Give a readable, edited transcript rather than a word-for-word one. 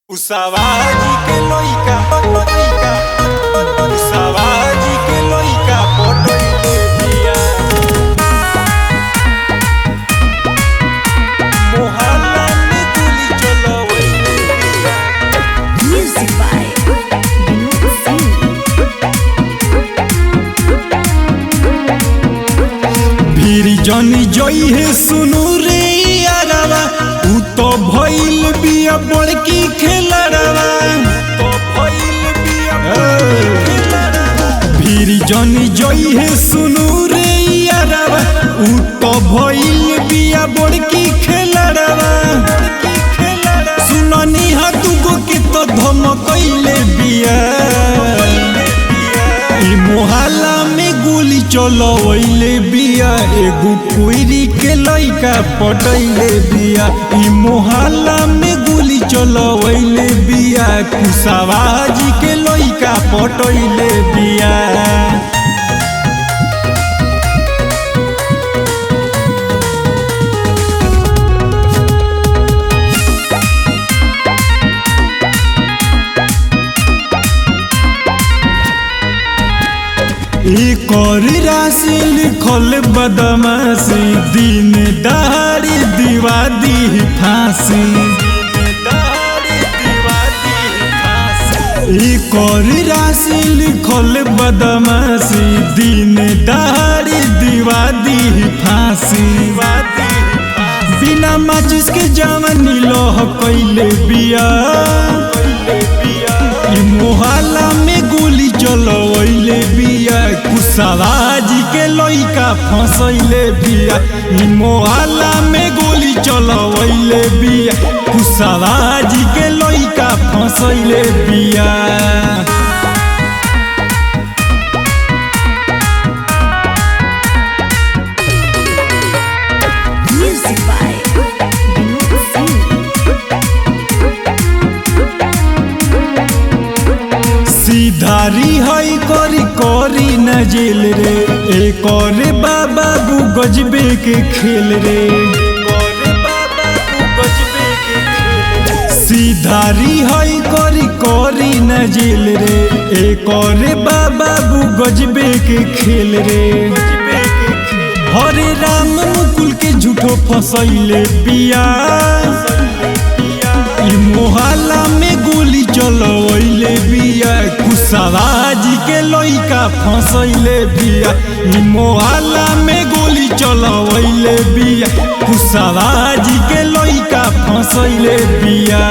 उसावाजी के लइका लइका उसावाजी के लइका पटइले बिया मोहल्ला में गोली चलवइले बिया। Music by Vinod Singh. भीर जनी जई हे सुनु रे यारवा उ तो भइल बिया बड़की खेलड़वा तो भइल बिया बड़की खेलड़वा। भीर जनी जई हे सुनु रे यारवा उ तो भइल बिया बड़की खेलड़वा बड़की खेलड़वा। सुननी हा दुगो के तो धमकइले बिया ई मोहल्ला में गोली चलवइले बिया एगो कोइरी के लइका पटैले बिया। ई मोहल्ला में गोली चलवइले बिया कुशावाजी के लइका पटैले बिया। ई कर राशि लिखल बदमाशी दिन दहाड़ी दीवा दी फांसी। ई कर राशि लिखल बदमाशी दिन दहाड़ी दीवा दी फांसी। बिना माचिस के जवानी लह कैले बिया ई मोहल्ला में गोली चलवइले बिया कुशावाजी के लइका फसैले बिया। ई मोहल्ला में गोली चलवइले बिया कुशावाजी के लइका फसैले बिया। Music by Vinod Singh. सीधारी हई करी करी न जेल रे ए करे बाबा बू गजबे के खेल रे। सीधारी हई करी करी न जेल रे ए करे बाबा बू गजबे के खेल रे। हरे राम मुकुल के झूठो फसैले बिया ई मोहल्ला में गोली चलवइले बिया कुशावाजी के लइका फसैले बिया। ई मोहल्ला में गोली चलवइले बिया कुशावाजी के लइका फसैले बिया।